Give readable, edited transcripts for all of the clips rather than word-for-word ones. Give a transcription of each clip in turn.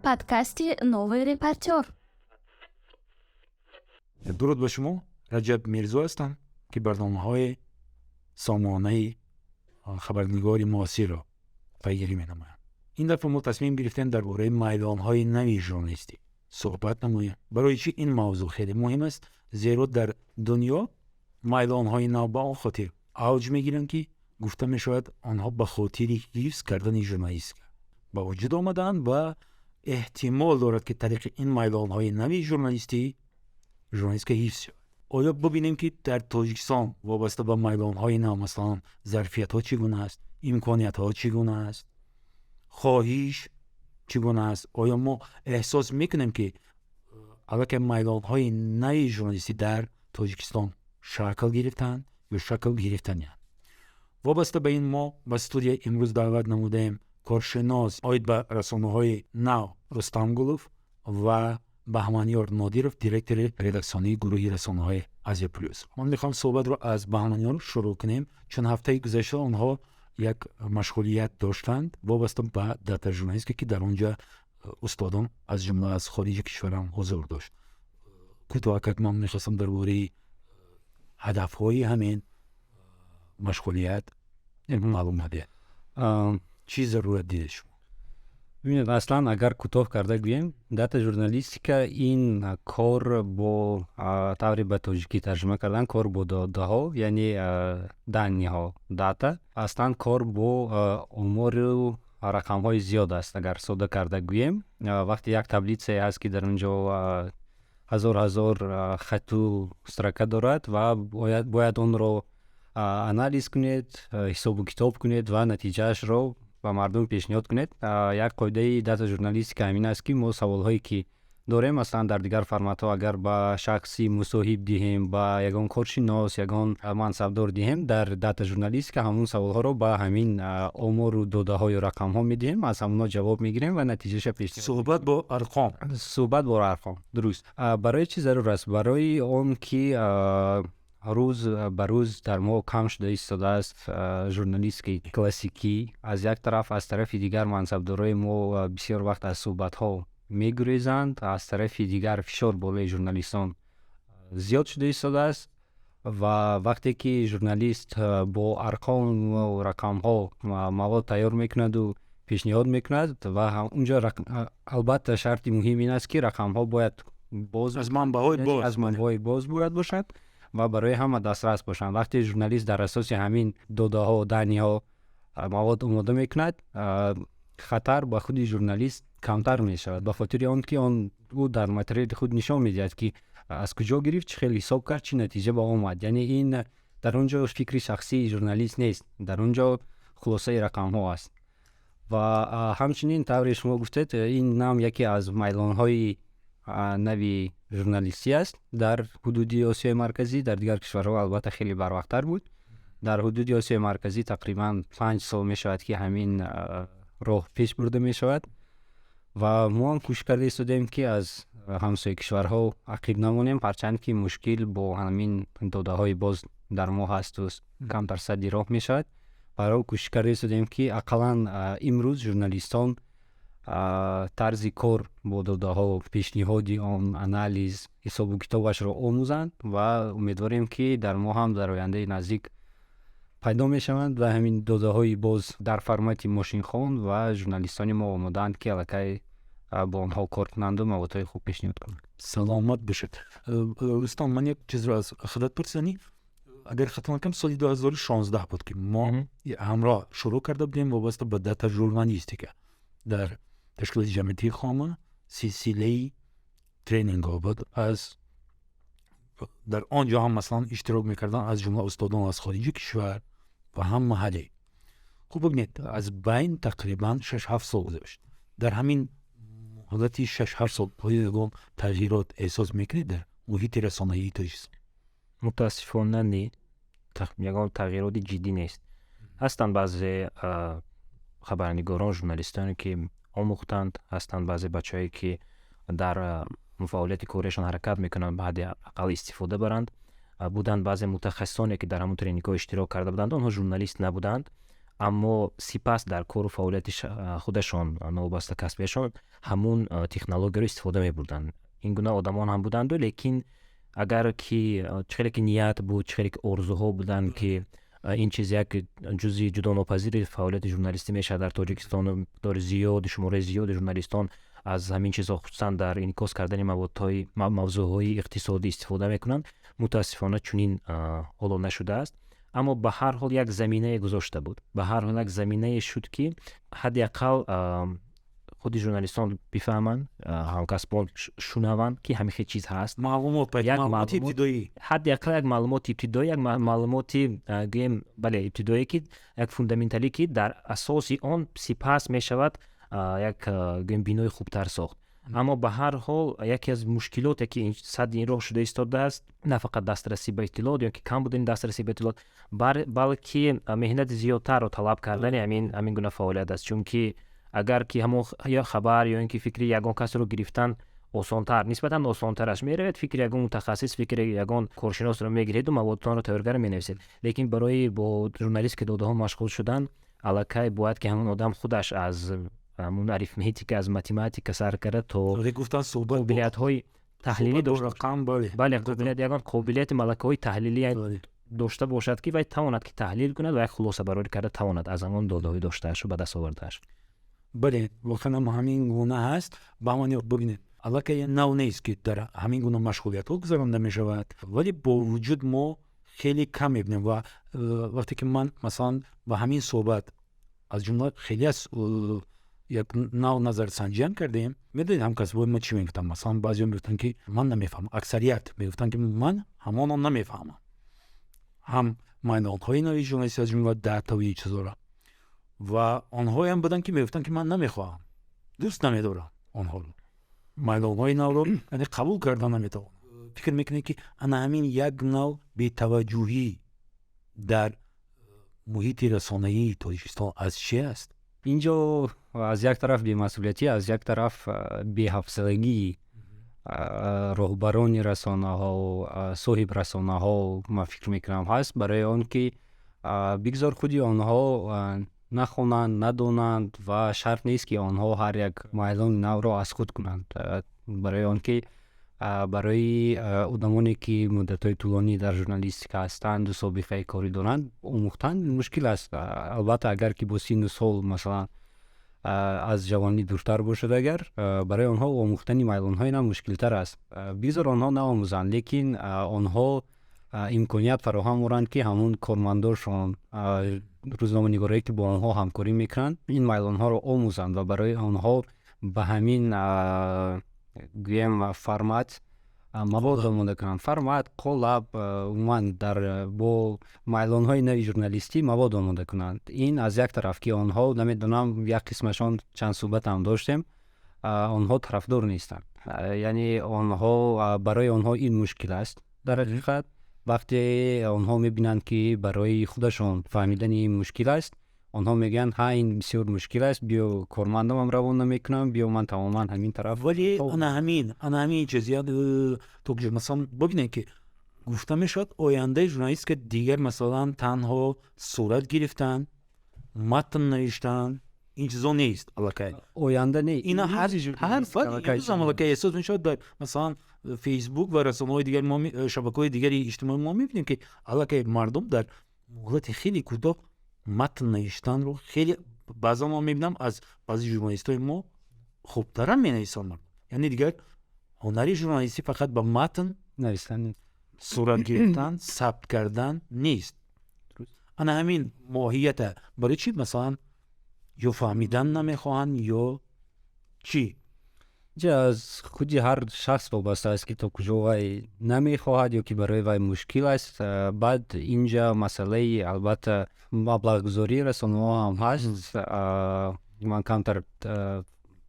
Подкасти «Новый репортер». Дуруд ба шумо. Раҷаб Мирзо ҳастам, ки барномаҳои сомонаи хабарнигори муосирро пайгирӣ менамоям. Ин дафъа мо тасмим гирифтем дар бораи майдонҳои нави журналистӣ суҳбат намоем. Барои чӣ ин мавзӯъ хеле муҳим аст? Зеро дар дунё майдонҳои нав ба он хотир авҷ мегиранд, ки гуфта мешавад, онҳо ба хотири ҳифз кардани журналистика ба вуҷуд омадаанд ва эҳтимол дорад, ки тариқи ин майдонҳои нави журналистӣ журналистика ҳифз шавад. Оё бубинем, ки дар Тоҷикистон вобаста ба майдонҳои нав, масалан, зарфиятҳо чӣ гуна аст, имкониятҳо чӣ гуна аст, хоҳиш чӣ гуна аст? Оё мо эҳсос мекунем, ки аллакай майдонҳои нави журналистӣ дар Тоҷикистон шакл гирифтаанд ё шакл гирифтанианд? Вобаста ба ин мо ба студия имрӯз даъват намудаем коршинос оид ба расонаҳои нав Рустам Гулов ва Баҳманёр Нодиров, директори редаксионии гурӯҳи расонаҳои Азия Плюс. Ман мехоҳам суҳбатро аз Баҳманёр шурӯъ кунем, чун ҳафтаи гузашта онҳо як машғулият доштанд вобаста ба дата журналистика, ки дар он ҷа устодон, аз ҷумла аз хориҷи кишварам, ҳузур дошт. Кӯтоҳакак ман мехостам дар бораи ҳадафҳои ҳамин машғулият маълумот диҳед. Чӣ зарурат дидед шумо? Бибинед, аслан агар кӯтоҳ карда гӯем, дата журналистика ин кор бо, тавре ба тоҷикӣ тарҷума кардан, кор бо додаҳо, яъне данные ҳо, дата. Аслан кор бо омору рақамҳои зиёд аст. Агар сода карда гӯем, вақте як таблица е ҳаст, ки дар он ҷо ҳазор ҳазор хату строка дорад ва бояд онро анализ кунед, ҳисобу китоб кунед ва натиҷаашро ба мардум пешниҳод кунед. Як қоидаи дата журналистика ҳамин аст, ки мо саволҳое ки дорем, масалан, дар дигар форматҳо агар ба шахси мусоҳиб диҳем, ба ягон коршинос, ягон мансабдор диҳем, дар дата журналистика ҳамун саволҳоро ба ҳамин омору додаҳо ё рақамҳо медиҳем, аз ҳамонҳо ҷавоб мегирем ва натиҷаша пешниҳод. Суҳбат бо арқом. Суҳбат бо арқом, дуруст. Барои чӣ зарур аст? Барои он ки рӯз ба рӯз дар мо кам шуда истодааст журналистикаи классикӣ аз як тараф, аз тарафи дигар мансабдорои мо бисёр вақт аз суҳбатҳо мегурезанд, аз тарафи дигар фишор болои журналистон зиёд шуда истодааст. Ва вақте ки журналист бо арқому рақамҳо мавод тайёр мекунаду пешниҳод мекунад ва унҷо албатта шарти муҳим ин аст, ки рақамҳо бояд боз, аз манбаъҳои боз, аз манбаъҳои боз бояд бошад ва барои ҳама дастрас бошанд. Вақте журналист дар асоси ҳамин додаҳо, данные ҳо мавод омода мекунад, хатар ба худи журналист камтар мешавад, ба хотири он ки он ӯ дар материали худ нишон медиҳад, ки аз куҷо гирифт, чӣ хел ҳисоб кард, чӣ натиҷа ба омад. Яъне ин дар он ҷо фикри шахсии журналист нест, дар он ҷо хулосаи рақамҳо аст. Ва ҳамчунин, тавре шумо гуфтед, ин нам яке аз майдонҳои нави журналистӣ аст дар ҳудуди Осиёи Марказӣ. Дар дигар кишварҳо албатта хеле барвақттар буд. Дар ҳудуди Осиёи Марказӣ тақрибан 5 сол мешавад, ки ҳамин роҳ пеш бурда мешавад ва мо ҳам кӯшиш карда истодаем, ки аз ҳамсоя кишварҳо ақиб намонем, ҳарчанд ки мушкил бо ҳамин додаҳои боз дар мо ҳасту камтар садди роҳ мешавад. Барҳол кӯшиш карда истодаем, ки ақаллан имрӯз журналистон тарзи кор бо додаҳо, пешниҳоди он, анализ, ҳисобу китобашро омӯзанд ва умедворем, ки дар мо ҳам дар ояндаи наздик пайдо мешаванд ва ҳамин додаҳои боз дар формати мошинхон ва журналистони мо омодаанд, ки аллакай бо онҳо кор кунанду маводҳои хуб пешниҳод кунанд. Саломат бошед, Рустам. Ман як чизро аз худат пурсидани. Агар хато накунам, соли 2016 буд, ки мо ҳамроҳ шурӯъ карда будем вобаста ба дата журналистика дар ташкилоти ҷамъиятии Хома силсилаи тренингҳо буд. Аз дар он ҷо ҳам, масалан, иштирок мекарданд, аз ҷумла устодон аз хориҷи кишвар ва ҳам маҳаллӣ. Хуб, бибинед, аз байн тақрибан 6-7 сол гузашт. Дар ҳамин муҳлати 6-7 сол оё ягон тағйирот эҳсос мекунед дар муҳити расонаии Тоҷикистон? Мутаассифона, не, ягон тағйироти ҷиддӣ нест. Ҳастанд баъзе хабарнигорон, журналистоне, ки омӯхтанд, ҳастанд баъзе бачаҳое, ки дар фаъолияти кориашон ҳаракат мекунанд ба ҳадди ақал истифода баранд. Буданд баъзе мутахассисоне, ки дар ҳамон тренингҳо иштирок карда буданд, онҳо журналист набуданд. Аммо сипас дар кору фаъолияти худашон, новобаста касбияшон, ҳамун технологияро истифода мебурданд. Ин гуна одамон ҳам буданду, лекин агар ки чӣ хеле ки ният буд, чӣ хеле ки орзуҳо буданд, ки ин чиз як ҷузъи ҷудонопазири фаъолияти журналистӣ мешавад дар Тоҷикистон, миқдори зиёди, шумораи зиёди журналистон аз ҳамин чизҳо, хусусан дар инъикос кардани маводҳои мавзӯъҳои иқтисодӣ, истифода мекунанд, мутаассифона, чунин ҳоло нашудааст. Аммо ба ҳар ҳол як заминае гузошта буд, ба ҳар ҳол як заминае шуд, ки ҳадди ақал худи журналистон бифаҳманд, ҳамкасбон шунаванд, ки ҳамин хел чиз ҳаст. Маълумот, маълумоти ибтидоӣ. Ҳадди ақал як маълумоти ибтидоӣ, як маълумоти, гӯем, бале, ибтидоӣ, ки як фундаменталӣ, ки дар асоси он сипас мешавад як, гӯем, бинои хубтар сохт. Аммо ба ҳар ҳол яке аз мушкилоте, ки садди ин роҳ шуда истодааст, на фақат дастрасӣ ба иттилоот ё ки кам будани дастрасӣ ба иттилоот, балки меҳнати зиёдтарро талаб кардани ҳамин гуна фаъолият аст. Чунки агар ки ҳамон ё хабар ё ин ки фикри ягон касро гирифтан осонтар, нисбатан осонтар аст, меравед, фикри ягон мутахассис, фикри ягон коршиносро мегиреду маводтонро тайёр карда менависед. Лекин барои бо журналистики додаҳо машғул шудан аллакай бояд ки ҳамон одам худаш аз ҳамун арифметика, аз математика сар карда то гуфтан суҳбат қобилиятҳои таҳлилӣ дошта, рақам, бале. Бале, қобилият, ягон қобилияти, малакаҳои таҳлилӣ дошта бошад, ки вай тавонад ки таҳлил кунад ва як хулосабарорӣ карда тавонад аз ҳамон додаҳои доштаашу ба даст овардааш. Бале, воқеан ҳам ҳамин гуна ҳаст. Ба ҳамон бибинед, аллакай нав нест, ки дар ҳамин гуна машғулиятҳо гузаронда мешавад, вале бо вуҷуд мо хеле кам мебинем. Ва вақте ки ман, масалан, ба ҳамин суҳбат, аз ҷумла хеле аз як нав назарсанҷиам кардем, медонед, ҳамкасбои мо чӣ мегуфтанд? Масалан, баъзеҳо мегуфтанд, ки ман намефаҳмам, аксарият мегуфтанд, ки ман ҳамоно намефаҳмам ҳам майдонҳои нави журналистӣ, аз ҷумла датави чизора. Ва онҳоям буданд, ки мегуфтанд, ки ман намехоҳам, дӯст намедорам онҳоро, майдонҳои навро, яъне қабул карда наметавонам. Фикр мекунед, ки ана ҳамин як нав бетаваҷҷӯҳӣ дар муҳити расонаии Тоҷикистон аз чи аст? Инҷо аз як тараф бемасъулиятӣ, аз як тараф беҳавсалагии роҳбарони расонаҳо, соҳиб расонаҳо, ман фикр мекунам, ҳаст. Барои он ки бигзор худи онҳо нахонанд, надонанд ва шарт нест, ки онҳо ҳар як майлони навро аз худ кунанд. Барои он ки барои одамоне, ки муддатҳои тӯлонӣ дар журналистика ҳастанду собиқаи корӣ доранд, омӯхтан мушкил аст. Албатта, агар ки бо синну сол, масалан, аз ҷавонӣ дуртар бошад, агар барои онҳо омӯхтани майлонҳои нав мушкилтар аст. Бигзор онҳо наомӯзанд, лекин онҳо имконият фароҳам оранд, ки ҳамун кормандошон, рӯзноманигорое, ки бо онҳо ҳамкорӣ мекунанд, ин майлонҳоро омӯзанд ва барои онҳо ба ҳамин, гӯем, формат мавод омода кунанд, формат, қолаб, умуман дар бо майлонҳои нави журналистӣ мавод омода кунанд. Ин аз як тараф, ки онҳо, намедонам, як қисмашон, чанд суҳбатам доштем, онҳо тарафдор нестанд, яъне онҳо, барои онҳо ин мушкил аст. Дар ҳақиқат, вақте онҳо мебинанд, ки барои худашон фаҳмидани ин мушкил аст, онҳо мегӯянд: «Ҳа, ин бисёр мушкил аст, биё, кормандамам равона мекунам, биё, ман тамоман ҳамин тараф». Вале ана ҳамин чиз то масалан, бибинед, ки гуфта мешавад, ояндаи журналистика дигар, масалан, танҳо сурат гирифтан, матн навиштан, ин чизо нест аллакай. Оянда не. Ина ҳар аллакай эҳсос мешавад. Дар, масалан, Фейсбук ва расонаҳои дигар, шабакаҳои дигари иҷтимоӣ мо мебинем, ки аллакай мардум дар муҳлати хеле кӯтоҳ матн навиштанро хеле, баъзан ман мебинам, аз баъзи журналистҳои мо хубтарам менависанд мардум. Яъне дигар ҳунари журналистӣ фақат ба матн навиштан, сурат гирифтан, сабт кардан нест. Ана ҳамин моҳията барои чӣ, масалан, ё фаҳмидан намехоҳанд, ё чӣ? Инҷа аз худи ҳар шахс вобаста аст, ки то куҷо вай намехоҳад ё ки барои вай мушкил аст. Баъд инҷа масъалаи, албатта, маблағгузории расонаҳо ҳам ҳаст. Ман камтар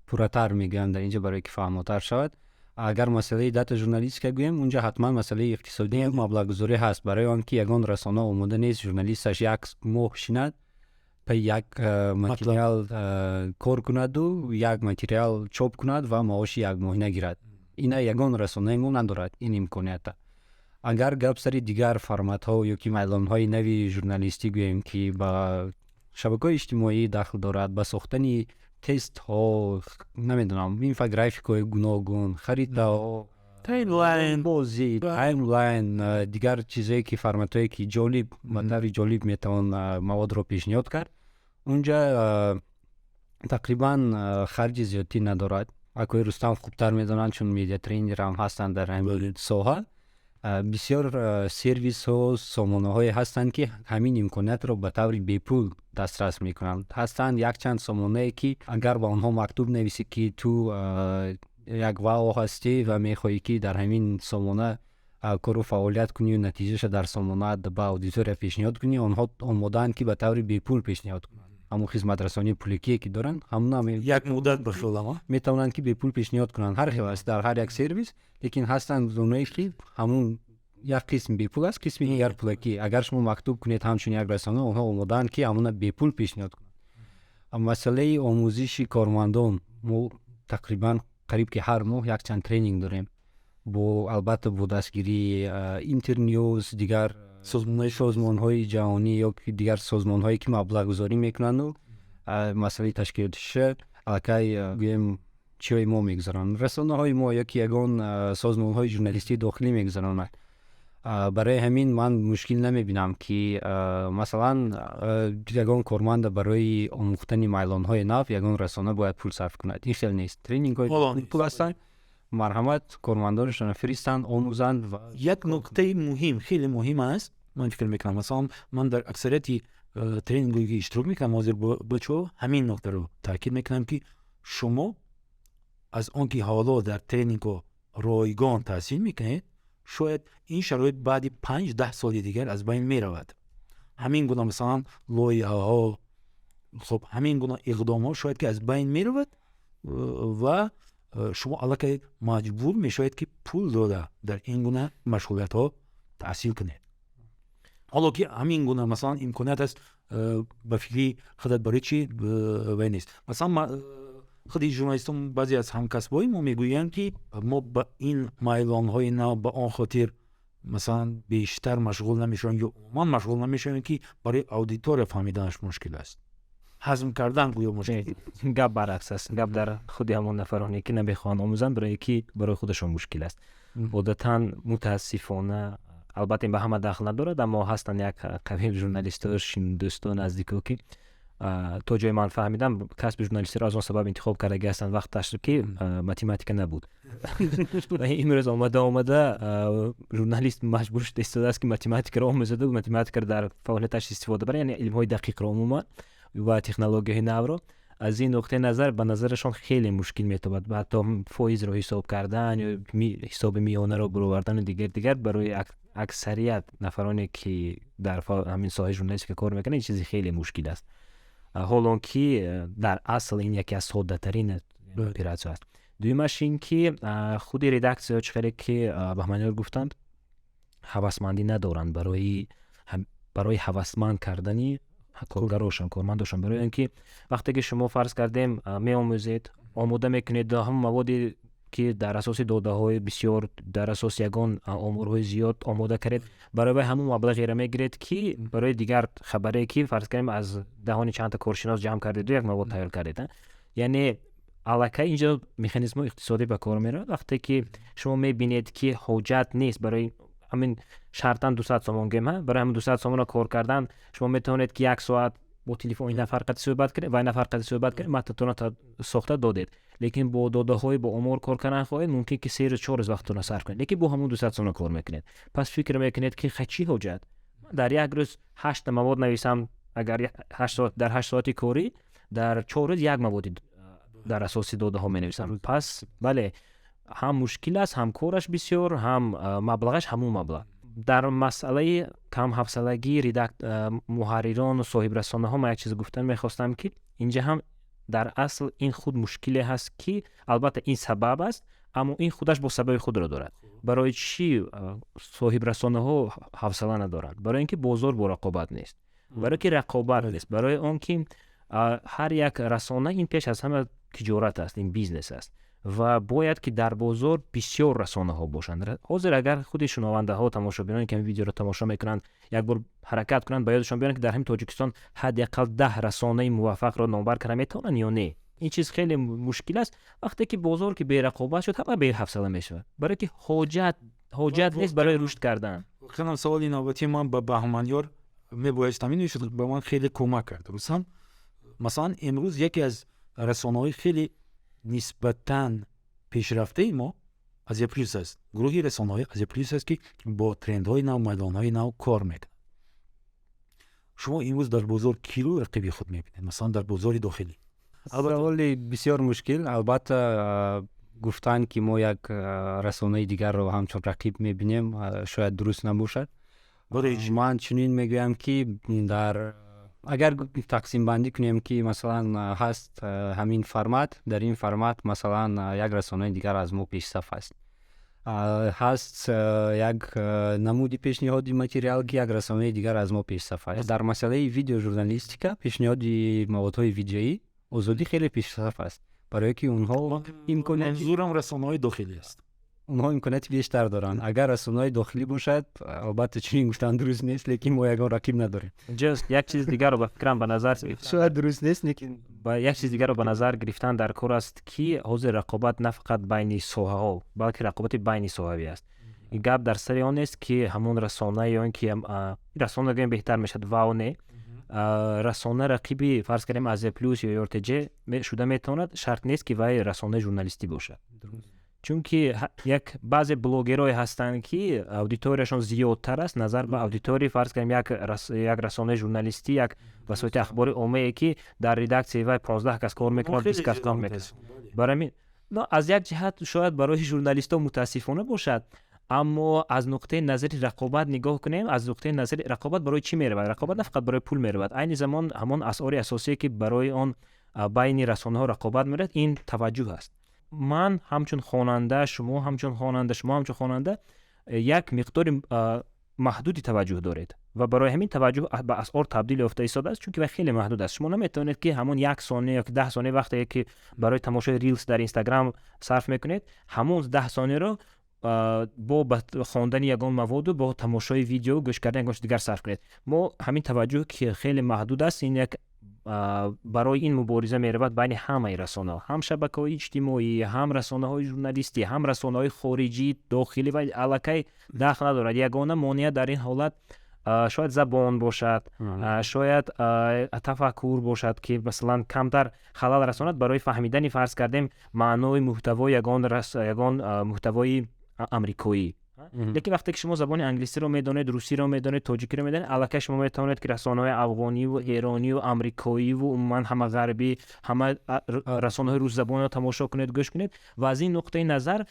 пурратар мегӯям дар инҷа, барое ки фаҳмотар шавад. Агар масъалаи дата журналистика гӯем, унҷа ҳатман масъалаи иқтисодӣ, маблағгузорӣ ҳаст, барои он ки ягон расона омода нест журналисташ як моҳ шинад, па як материал кор кунаду як материал чоп кунад ва маоши якмоҳина гирад. Ина ягон расонаи мо надорад ин имконията. Агар гап сари дигар форматҳо ё ки майлонҳои нави журналистӣ гӯем, ки ба Шабакаҳои иҷтимоӣ дахл дорад, ба сохтани тестҳо, намедонам, инфографикҳои гуногун, харитаҳо, таймлайн, бозӣ, таймлайн, дигар чизое ки форматҳое ки ҷолиб, ба таври ҷолиб метавон маводро пешниҳод кард. Унҷа тақрибан харҷи зиёдтӣ надорад. Акои Рустам хубтар медонанд, чун медиатренерам ҳастанд дар ҳамин соҳа. Бисёр сервисҳо, сомонаҳое ҳастанд, ки ҳамин имкониятро ба таври бепул дастрас мекунанд. Ҳастанд якчанд сомонае, ки агар ба онҳо мактуб нависӣ, ки ту як ВАО ҳастӣ ва мехоҳӣ, ки дар ҳамин сомона кору фаъолият кунӣ, натиҷаша дар сомонаат ба аудитория пешниҳод кунӣ, онҳо омодаанд, ки ба таври бепул пешниҳод кунанд. Ҳамон хизматрасонии пуликие, ки доранд, ҳамона як муддат ба хиёлам метавонанд, ки бепул пешниҳод кунанд. Ҳар хел аст дар ҳар як сервис, лекин ҳастанд зоное, ки ҳамун як қисм бепул аст, қисми дигар пулакӣ. Агар шумо мактуб кунед ҳамчун як расона, онҳо омодаанд, ки ҳамона бепул пешниҳод кунанд. Масъалаи омӯзиши кормандон, мо тақрибан қариб ки ҳар моҳ якчанд тренинг дорем, бо, албатта, бо дастгирии Интерньюз, дигар созмонҳои ҷаҳонӣ ё дигар созмонҳое, ки маблағгузорӣ мекунанду масъалаи ташкилотиша аллакай, гӯем, чиҳои мо мегузаронанд, расонаҳои мо ё ки ягон созмонҳои журналистии дохилӣ мегузаронанд. Барои ҳамин ман мушкил намебинам, ки масалан ягон корманда барои омӯхтани майлонҳои нав ягон расона бояд пул сарф кунад. Ин хел нест. Тренингҳои пул ҳастанд, марҳамат, кормандонашонро фиристанд, омӯзанд. Ва як нуктаи муҳим, хеле муҳим аст, ман фикр мекунам. Масалан, ман дар аксарияти тренингҳое, ки иштирок мекунам, ҳозир бо бачаҳо ҳамин нуктаро таъкид мекунам, ки шумо аз он ки ҳоло дар тренингҳо ройгон таҳсил мекунед, шояд ин шароит баъди 5-10 соли дигар аз байн меравад. Ҳамин гуна, масалан, лоиҳаҳо, хоб, ҳамин гуна иқдомҳо шояд ки аз байн меравад ва шумо аллакай маҷбур мешавед, ки пул дода дар ин гуна машғулиятҳо таҳсил кунед. Ҳоло ки ҳамин гуна, масалан, имконият аст, ба фикри худат барои чи вай нест? Масалан, худи журналистон, баъзе аз ҳамкасбҳои мо мегӯянд, ки мо ба ин майлонҳои нав ба он хотир, масалан, бештар машғул намешавем ё умуман машғул намешавем, ки барои аудитория фаҳмиданаш мушкил аст, ҳазм кардан гӯё мушкил. Гап баръакс аст. Гап дар худи ҳамон нафароне, ки намехоҳанд омӯзанд, барое ки барои худашон мушкил аст одатан. Мутаассифона, албатта, ин ба ҳама дахл надорад, аммо ҳастанд як қабил журналистҳо, дӯсто, наздико, ки то ҷое ман фаҳмидам, касби журналистиро аз он сабаб интихоб кардаги ҳастанд вақташ, ки математика набуд. Ва имрӯз омада омада журналист маҷбур шуда истодааст, ки математикаро омӯзаду математикаро дар фаъолияташ истифода барад, яъне илмҳои дақиқро умуман ва технологияҳои навро. Аз ин нуқтаи назар ба назарашон хеле мушкил метобад, ҳатто фоизро ҳисоб кардан ё ҳисоби миёнаро баровардану дигар дигар. Барои аксарият нафароне, ки дар ҳамин соҳаи журналистика кор мекунанд, ин чизи хеле мушкил аст, ҳол он ки дар асл ин яке аз соддатарин оператсия аст. Дуюмаш ин ки худи редаксияҳо, чӣ хеле ки Баҳманиёр гуфтанд, ҳавасмандӣ надоранд барои ҳавасманд кардани коргарошон, кормандошон. Барои он ки вақте ки шумо, фарз кардем, меомӯзед, омода мекунед ҳамон маводе, ки дар асоси додаҳои бисёр, дар асоси ягон оморҳои зиёд омода кардед, барои вай ҳамон маблағеро мегиред, ки барои дигар хабаре, ки, фарз кардем, аз даҳони чандта коршинос ҷамъ кардеду як мавод тайёр кардед. Яъне аллакай инҷо механизмҳои иқтисодӣ ба кор меравад. Вақте ки шумо мебинед, ки ҳоҷат нест барои ҳамин, шартан 200 сомон гӯем, барои ҳамин 200 сомонро кор кардан шумо метавонед, ки як соат бо телефон ин нафар қати суҳбат кунед ва ин нафар қати суҳбат кунед, матнатонро сохта додед, лекин бо додаҳои, бо омор кор кардан хоҳед, мумкин ки 3 рӯз, 4 рӯз вақтатонро сарф кунед, лекин бо ҳамон 200 сомона кор мекунед. Пас фикр мекунед, ки ха, чӣ ҳоҷат дар як рӯз ҳашта мавод нависам, агар 8 соат, дар 8 соати корӣ дар 4 рӯз як маводи дар асоси додаҳо менависам. Пас бале, ҳам мушкил аст, ҳам кораш бисёр, ҳам маблағаш ҳамун маблағ. Дар масъалаи камҳафсалагии муҳаррирону соҳибрасонаҳо ман як чиз гуфтан мехостам, ки инҷа ҳам дар асл ин худ мушкиле ҳаст, ки албатта ин сабаб аст, аммо ин худаш бо сабаби худро дорад. Барои чӣ соҳибрасонаҳо ҳавсала надоранд? Барои ин ки бозор бо рақобат нест, барои ки рақобат нест, барои он ки ҳар як расона ин пеш аз ҳама тиҷорат аст, ин бизнес аст. Ва бояд ки дар бозор бисёр расонаҳо бошанд. Ҳозир агар худи шунавандаҳо, тамошобиноне ки ҳамин видеоро тамошо мекунанд, як бор ҳаракат кунанд, ба ёдашон биёранд, ки дар ҳамин Тоҷикистон ҳадди ақал 10 расонаи муваффақро номбар карда метавонанд ё не. Ин чиз хеле мушкил аст. Вақте ки бозор ки берақобат шуд, ҳама беҳавсала мешавад, барое ки ҳоҷат нест барои рушд кардан. Воқеан, саволи навбатии ман ба Баҳманёр мебоист ҳамин мешуд, ба ман хеле кӯмак кард рустам. Масалан, имрӯз яке аз расонаҳои хеле нисбатан пешрафтаи мо Азия Плюс аст. Гурӯҳи расонаҳои Азия Плюс аст, ки бо трендҳои нав, майдонҳои нав кор мекунад. Шумо имрӯз дар бозор киро рақиби худ мебинед, масалан, дар бозори дохилӣ? Саволи бисёр мушкил. Албатта, гуфтан, ки мо як расонаи дигарро ҳамчун рақиб мебинем, шояд дуруст набошад. Ман чунин мегӯям, ки дар агар тақсимбандӣ кунем, ки масалан ҳаст ҳамин формат, дар ин формат масалан як расонаи дигар аз мо пешсаф аст, ҳаст як намуди пешниҳоди материал, ки як расонаи дигар аз мо пешсаф аст. Дар масъалаи видеожурналистика, пешниҳоди маводҳои видеоӣ, Озодӣ хеле пешсаф аст, барое ки онҳо имконият, манзурам расонаҳои дохилӣ аст. Онҳо имконияти бештар доранд. Агар расонаҳои дохилӣ бошад, албатта, чунин гуфтан дуруст нест, лекин мо ягон рақиб надорем. Ҷаст як чизи дигарро ба фикрам ба назар шояд дуруст нест, лекин ба як чизи дигарро ба назар гирифтан дар кор аст, ки ҳозир рақобат на фақат байни соҳаҳо, балки рақобати байни соҳавӣ аст. Гап дар сари он нест, ки ҳамон расона ё ин ки расона гӯем беҳтар мешавад, вао не, расона рақиби, фарз кардем, Азия Плюс ё РТЖ шуда метавонад, шарт нест, ки вай расонаи журналистӣ бошад, чунки як баъзе блогерое ҳастанд, ки аудиторияшон зиёдтар аст назар ба аудиторияи, фарз кардем, як расонаи журналистӣ, як васоити ахбори оммае, ки дар редаксияи вай 15 кас кор мекунад, 20 кас кор мекунад. Барои ҳамин аз як ҷиҳат шояд барои журналистҳо мутаассифона бошад, аммо аз нуқтаи назари рақобат нигоҳ кунем, аз нуқтаи назари рақобат барои чӣ меравад? Рақобат на фақат барои пул меравад. Айни замон ҳамон асъори асосие, ки барои он байни расонаҳо рақобат меравад, ин таваҷҷӯҳ аст. Ман ҳамчун хонанда, шумо ҳамчун хонанда, шумо ҳамчун хонанда як миқдори маҳдуди таваҷҷӯҳ доред ва барои ҳамин таваҷҷӯҳ ба асъор табдил ёфта истодааст, чунки вай хеле маҳдуд аст. Шумо наметавонед, ки ҳамон як сония ё 10 сония вақте ки барои тамошои рилс дар Инстаграм сарф мекунед, ҳамон 10 сонияро бо хондани ягон маводу бо тамошои видео, гӯш кардани ягон чиз дигар сарф кунед. Мо ҳамин таваҷҷӯҳ, ки хеле маҳдуд аст, ин як барои ин мубориза меравад байни ҳамаи расонаҳо, ҳам шабакаҳои иҷтимоӣ, ҳам расонаҳои журналистӣ, ҳам расонаҳои хориҷӣ, дохилӣ ва аллакай дахл надорад. Ягона монеа дар ин ҳолат шояд забон бошад, шояд тафаккур бошад, ки масалан камтар халал расонад барои фаҳмидани, фарз кардем, маънои муҳтавои ягон муҳтавои амрикоӣ. Лекин вақте ки шумо забони англисиро медонед, русиро медонед, тоҷикиро медонед, аллакай шумо метавонед, ки расонаҳои афғониву эрониву амрикоиву умуман ҳама ғарбӣ, ҳама расонаҳои русзабонро тамошо кунед, гӯш кунед. Ва аз ин нуқтаи назар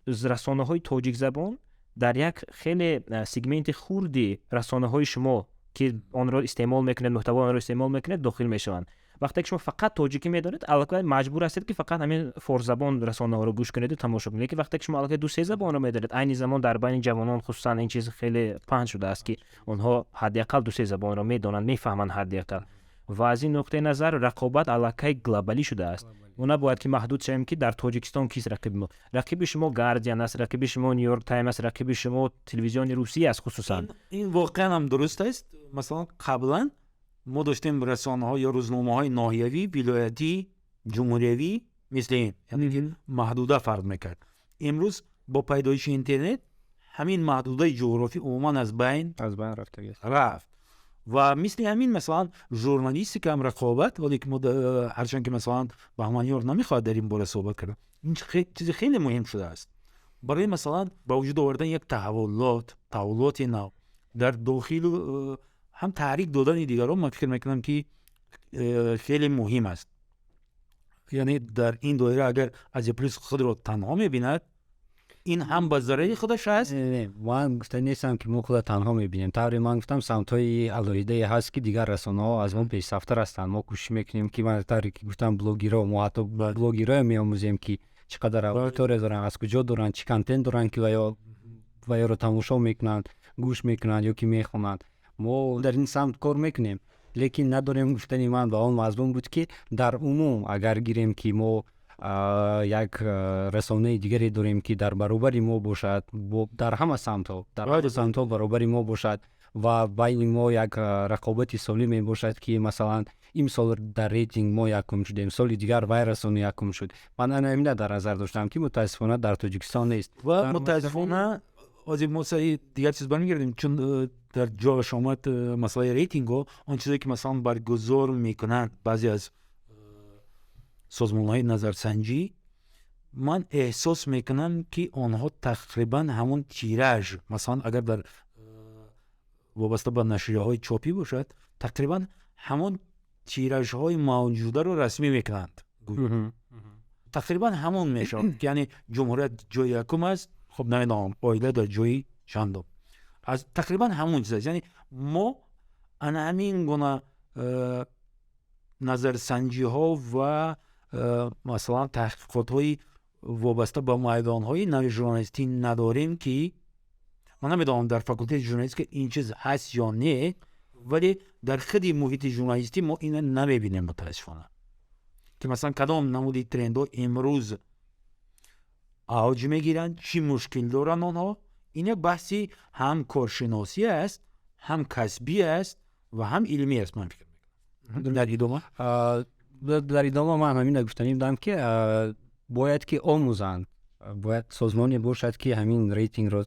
расонаҳои тоҷикзабон дар як хеле сегменти хурди расонаҳои шумо, ки онро истеъмол мекунед, муҳтавои онро истеъмол мекунед, дохил мешаванд. Вақте ки шумо фақат тоҷикӣ медонед, аллакай маҷбур ҳастед, ки фақат ҳамин форсзабон расонаҳоро гӯш кунеду тамошо кунед. Лекин вақте ки шумо аллакай ду се забонро медонед, айни замон дар байни ҷавонон хусусан ин чиз хеле паҳн шудааст, ки онҳо ҳадди ақал ду се забонро медонанд, мефаҳманд ҳадди ақал, ва аз ин нуқтаи назар рақобат аллакай глобалӣ шудааст. Мо набояд ки маҳдуд шавем, ки дар Тоҷикистон кист рақиби мо. Рақиби шумо Гардиан аст, рақиби шумо Нью-Йорк Тайм аст, рақиби шумо телевизиони Русия аст хусусан. Ин воқеан ҳам дуруст аст. Масалан, қаблан мо доштем расонаҳо ё рӯзномаҳои ноҳиявӣ, вилоятӣ, ҷумҳуриявӣ, мисли ин, яъне ки маҳдуда фарқ мекард. Имрӯз бо пайдоиши интернет ҳамин маҳдудаи ҷуғрофӣ умуман аз байн аз байн рафтагиаст. Рафт. Ва мисли ҳамин, масалан, журналистика ҳам рақобат, вале ки мо ҳарчанд ки масалан Баҳманёр намехоҳад дар ин бора суҳбат кардан, ин чизи хеле муҳим шудааст барои, масалан, ба вуҷуд овардани як таҳаввулоти нав дар дохилу ҳам таҳрик додани дигарон. Ман фикр мекунам, ки хеле муҳим аст. Яъне дар ин доира агар Азия Плюс худро танҳо мебинад, ин ҳам ба зарари худаш аст. Не, ман гуфта нестам, ки мо худро танҳо мебинем. Тавре ман гуфтам, самтҳои алоҳидае ҳаст, ки дигар расонаҳо аз мо пешсафтар ҳастанд. Мо кӯшиш мекунем, ки ман тавре ки гуфтам, блогерҳо, мо ҳатто блогерҳое меомӯзем, ки чӣ қадар аудитория доранд, аз куҷо доранд, чӣ контент доранд, ки ваёро тамошо мекунанд, гӯш мекунанд ё ки мехонанд. Мо дар ин самт кор мекунем, лекин надорем. Гуфтани ман ба он мазмун буд, ки дар умум агар гирем, ки мо Як расонаи дигаре дорем, ки дар баробари мо бошад, дар ҳама самтҳо, дар ҳама самтҳо баробари мо бошад ва байни мо як рақобати солиме бошад, ки масалан имсол дар рейтинг мо якум шудем, соли дигар вай расона якум шуд. Ман ана ҳамина дар назар доштам, ки мутаассифона дар Тоҷикистон нест. Ва мутаассифона ҳозир мо сари дигар чиз бармегардем, чун дар ҷояш омад масъалаи рейтингҳо. Он чизе ки масалан баргузор мекунанд баъзе аз созмонҳои назарсанҷӣ, ман эҳсос мекунам, ки онҳо тақрибан ҳамон тираж, масалан агар дар вобаста ба нашрияҳои чопӣ бошад, тақрибан ҳамон тиражҳои мавҷударо расмӣ мекунанд, тақрибан ҳамон мешавад, яъне Ҷумҳурият ҷои якум аст, хуб, намедонам, Оила дар ҷои чандум аз, тақрибан ҳамон чиз аст. Яъне мо ана ҳамин гуна назарсанҷиҳо ва масалан таҳқиқотҳои вобаста ба майдонҳои нави журналистӣ надорем, ки ман намедонам, дар факултети журналистика ин чиз ҳаст ё не, вале дар худи муҳити журналистӣ мо ина намебинем, мутаассифона, ки масалан кадом намуди трендҳо имрӯз авҷ мегиранд, чӣ мушкил доранд онҳо. Ин як баҳси ҳам коршиносӣ аст, ҳам касбӣ аст ва ҳам илмӣ аст, ман фикр мекунам. Дар идома. Дар идома ман ҳамина гуфтанӣ будам, ки бояд ки омӯзанд, бояд созмоне бошад, ки ҳамин рейтингро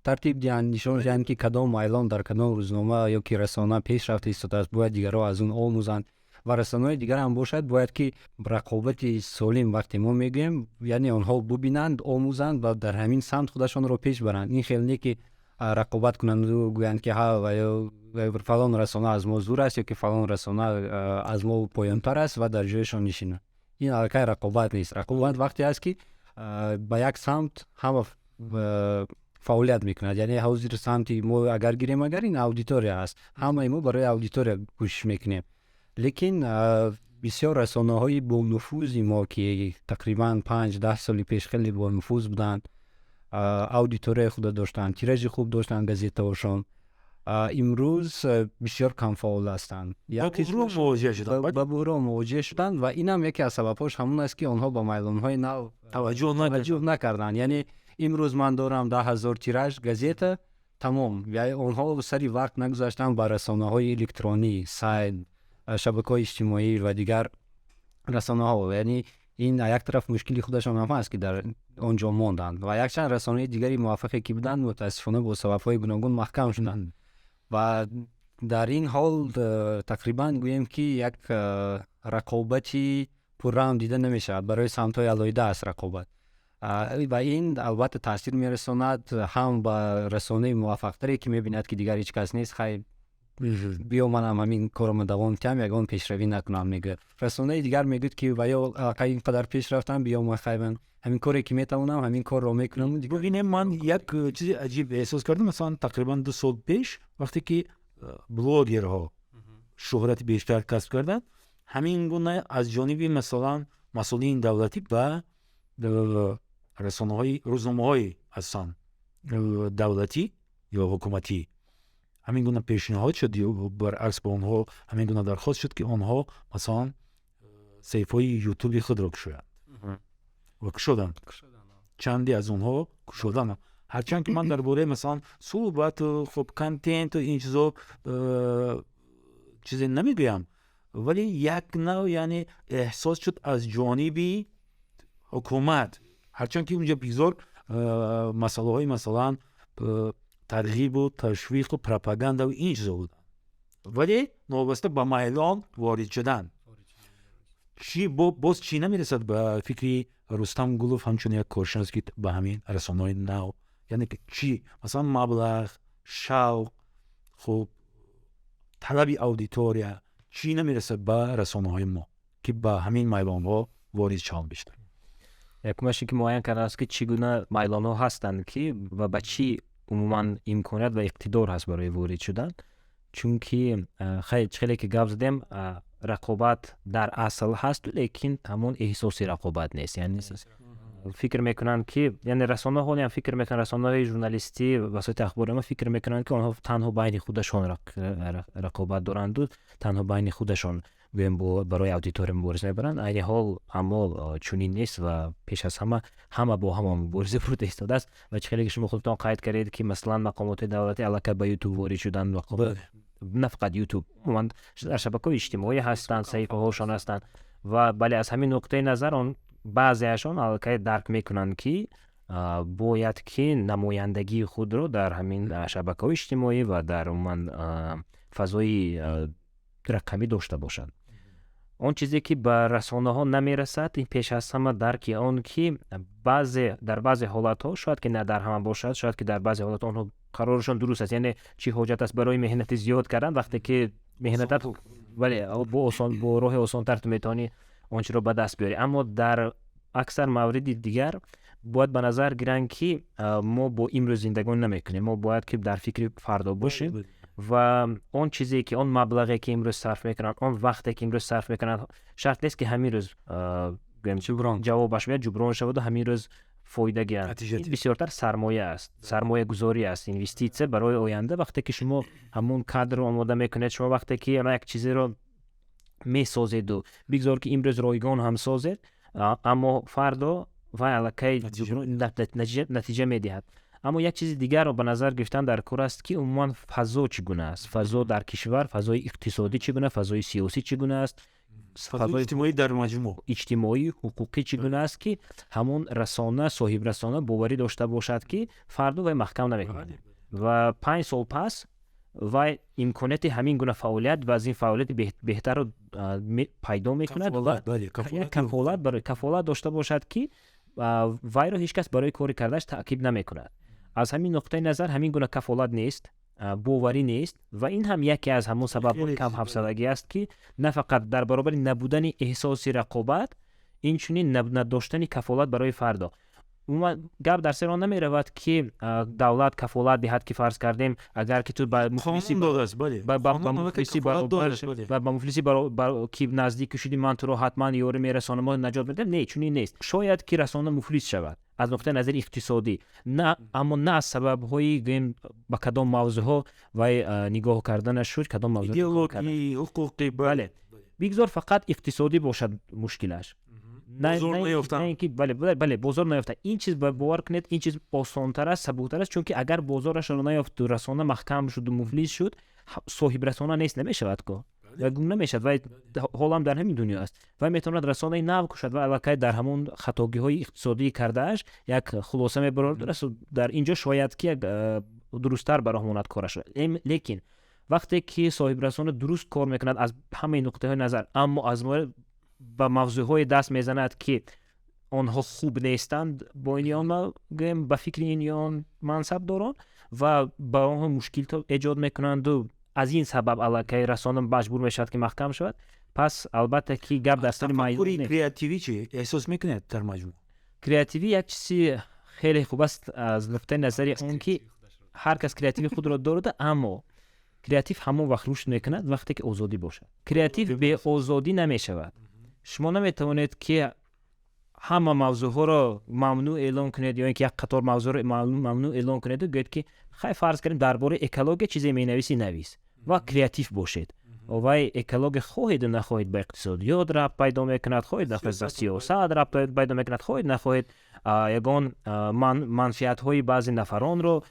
тартиб диҳанд, нишон диҳанд, ки кадом майлон дар кадом рӯзнома ё ки расона пеш рафта истодааст. Бояд дигарҳо аз он омӯзанд ва расонаҳои дигар ҳам бошад, бояд ки рақобати солим вақте мо мегӯем, яъне онҳо бубинанд, омӯзанд ва дар ҳамин самт худашонро пеш баранд. Ин хел не, ки рақобат кунанду гӯянд, ки ҳа, фалон расона аз мо зур аст ё ки фалон расона аз мо поёнтар аст ва дар ҷояшон нишинанд. Ин аллакай рақобат нест. Рақобат вақте аст, ки ба як самт ҳама фаъолият мекунад. Яъне ҳозир самти мо агар гирем, агар ин аудитория аст, ҳамаи мо барои аудитория кӯшиш мекунем. Лекин бисёр расонаҳои бонуфузи мо, ки тақрибан 5-10 соли пеш хеле бонуфуз буданд, аудиторияи худо доштанд, тиражи хуб доштанд газетаҳошон, имрӯз бисёр камфаъол ҳастанд. Ба буҳрон мувоҷиҳ шуданд ва инам яке аз сабабҳош ҳамон аст, ки онҳо ба майлонҳои нав таваҷҷӯҳ накарданд. Яъне имрӯз ман дорам 10 000 тираж газета, тамом. Онҳо сари вақт нагузаштанд ба расонаҳои электронӣ, сайт, шабакаҳои иҷтимоӣ ва дигар расонаҳо. Яъне ин як тараф мушкили худашон ҳам ҳаст, ки дар он ҷо монданд. Ва якчанд расонаи дигари муваффақе ки буданд, мутаассифона бо сабабҳои гуногун маҳкам шуданд. Ва дар ин ҳол тақрибан гӯем, ки як рақобати пурраам дида намешавад, барои самтҳои алоҳида аст рақобат. Ва ин албатта таъсир мерасонад ҳам ба расонаи муваффақтаре, ки мебинад, ки дигар ҳеҷ кас нест, хай, биё манам ҳамин корро давом диҳам, ягон пешравӣ накунам, мегӯяд. Расонаи дигар мегӯяд, ки ва ё аллакай ин қадар пеш рафтам, биё ман хайван ҳамин коре ки метавонам, ҳамин корро мекунам. Бубинем, ман як чизи аҷиб эҳсос кардам. Масалан, тақрибан 2 сол пеш, вақте ки блогерҳо шӯҳрати бештар касб карданд, ҳамин гуна аз ҷониби масалан масъулини давлатӣ ба расонаҳои, рӯзномаҳои асан давлатӣ ё ҳукуматӣ ҳамин гуна пешниҳод шуд ё баръакс ба онҳо ҳамин гуна дархост шуд, ки онҳо масалан саҳифаҳои Ютуби худро кушоянд ва кушоданд. Чанде аз онҳо кушоданд. Ҳарчанд ки ман дар бораи масалан суҳбату хуб контенту ин чизо чизе намегӯям, вале як нав яъне эҳсос шуд аз ҷониби ҳукумат, ҳарчанд ки унҷа бисёр масъалаҳои масалан тарғибу ташвиқу пропагандаву ин чизо буданд, вале новобаста ба майлон ворид шудан чӣ боз чӣ намерасад ба фикри Рустам Гулов ҳамчун як коршинос, ки ба ҳамин расонаҳои нав, яъне чӣ, масалан маблағ, шавқ, хуб, талаби аудитория чӣ намерасад ба расонаҳои мо, ки ба ҳамин майлонҳо ворид шаванд бештар? Якумаш ин ки муайян кардааст, ки чӣ гуна майлонҳо ҳастанд, ки ва ба чӣ умуман имконият ва иқтидор ҳаст барои ворид шудан. Чунки хай, хеле ки гап задем, рақобат дар асл ҳаст, лекин ҳамон эҳсоси рақобат нест. Яъне фикр мекунанд, ки яъне расонаҳо ҳам фикр мекунанд, расонаҳои журналистӣ, васоити ахбори омма фикр мекунанд, ки онҳо танҳо байни худашон рақобат доранду танҳо байни худашон. Гӯем, барои аудитория мубориза мебаранд. Айни ҳол аммо чунин нест ва пеш аз ҳама ҳама бо ҳама мубориза бурда истодааст. Ва чӣ хеле ки шумо худтон қайд кардед, ки масалан мақомоти давлатӣ аллакай ба Ютуб ворид шуданд, на фақат Ютуб, умуман дар шабакаҳои иҷтимоӣ ҳастанд, саҳифаҳошон ҳастанд. Ва бале, аз ҳамин нуқтаи назар он баъзеашон аллакай дарк мекунанд, ки бояд ки намояндагии худро дар ҳамин шабакаҳои иҷтимоӣ ва дар умуман фазои рақамӣ дошта бошанд. Он чизе ки ба расонаҳо намерасад, ин пеш аз ҳама дарки он, ки баъзе дар баъзе ҳолатҳо, шояд ки на дар ҳама бошад, шояд ки дар баъзе ҳолатҳо онҳо қарорашон дуруст аст, яъне чӣ ҳоҷат аст барои меҳнати зиёд кардан, вақте ки меҳнатат, бале, бо осон, бо роҳи осонтар ту метавонӣ он чиро ба даст биёрӣ. Аммо дар аксар мавриди дигар бояд ба назар гиранд, ки мо бо имрӯз зиндагонӣ намекунем, мо бояд ки дар фикри фардо бошем ва он чизе ки он маблағе ки имрӯз сарф мекунанд, он вақте ки имрӯз сарф мекунанд, шарт нест, ки ҳамин рӯз ҷавобаш биёяд, ҷуброн шаваду ҳамин рӯз фоида гиранд. Ин бисёртар сармоя аст, сармоягузорӣ аст, инвеститсия барои оянда. Вақте ки шумо ҳамун кадрро омода мекунед, шумо вақте ки як чизеро месозеду, бигзор ки имрӯз ройгон ҳам созед, аммо фардо вай аллакай натиҷа медиҳад. Аммо як чизи дигарро ба назар гирифтан дар кор аст, ки умуман фазо чӣ гуна аст, фазо дар кишвар, фазои иқтисодӣ чӣ гуна, фазои сиёсӣ чӣ гуна аст, фазои иҷтимоӣ дар маҷмӯъ, иҷтимоӣ, ҳуқуқӣ чӣ гуна аст, ки ҳамон расона, соҳиб расона боварӣ дошта бошад, ки фардо вай маҳкам намекунад ва 5 сол пас вай имконияти ҳамин гуна фаъолият ва аз ин фаъолияти беҳтарро пайдо мекунад, кафолат, барои кафолат дошта бошад, ки вайро ҳеҷ кас барои кори кардааш таъқиб намекунад. Аз ҳамин нуқтаи назар ҳамин гуна кафолат нест, боварӣ нест ва ин ҳам яке аз ҳамон сабабҳои камҳафсалагӣ аст, ки на фақат дар баробари набудани эҳсоси рақобат, инчунин надоштани кафолат барои фардо. Умуман гап дар сари он намеравад, ки давлат кафолат диҳад, ки фарз кардем, агар ки ту ба муфлисӣ ки наздик шудӣ, ман туро ҳатман ёрӣ мерасонам, наҷот медиҳам. Не, чунин нест. Шояд ки расона муфлис шавад аз нуқтаи назари иқтисодӣ, на, аммо на аз сабабҳои, гӯем, ба кадом мавзӯъҳо вай нигоҳ карданаш шуд, кадом мавзӯъ идеологӣ, ҳуқуқӣ. Бале, бигзор фақат иқтисодӣ бошад мушкилаш, ки бале, бозор наёфта. Ин чиз, бовар кунед, ин чиз осонтар аст, сабуктар аст, чунки агар бозорашро наёфту расона маҳкам шуду муфлис шуд, соҳиб расона нест намешавад ко ва гум намешавад. Вай ҳолам дар ҳамин дунё аст, вай метавонад расонаи нав кушад ва аллакай дар ҳамон хатогиҳои иқтисодӣ кардааш як хулоса мебарорад. Дар ин ҷо шояд ки як дурусттар ба роҳ монад кораш. Лекин вақте ки соҳибрасона дуруст кор мекунад аз ҳамаи нуқтаҳои назар, аммо аз ба мавзӯъҳое даст мезанад, ки онҳо хуб нестанд бо ин ё гӯем ба фикри ин ё он мансабдорон ва ба онҳо мушкил эҷод мекунанду аз ин сабаб аллакай расона маҷбур мешавад, ки маҳкам шавад, пас албатта ки гап дар сари майдон. Креативӣ чӣ эҳсос мекунед дар маҷмӯъ? Креативӣ як чизи хеле хуб аст аз нуқтаи назари он ки ҳар кас креативи худро дорад, аммо креатив ҳамон вақт рушд мекунад, вақте ки озодӣ бошад. Креатив беозодӣ намешавад. Шумо наметавонед, ки ҳама мавзӯъҳоро мамнӯъ эълон кунед ё ин ки як қатор мавзӯъро мамнӯъ эълон кунеду гӯед, ки хай, фарз кардем, дар бораи экология чизе менависӣ, навис ва креатив бошед. Вай экология, хоҳеду нахоҳед, ба иқтисодиёт рабт пайдо мекунад, хоҳед нахоҳед, ба сиёсат рабт пайдо мекунад, хоҳед нахоҳед, ягон манфиатҳои баъзе нафаронро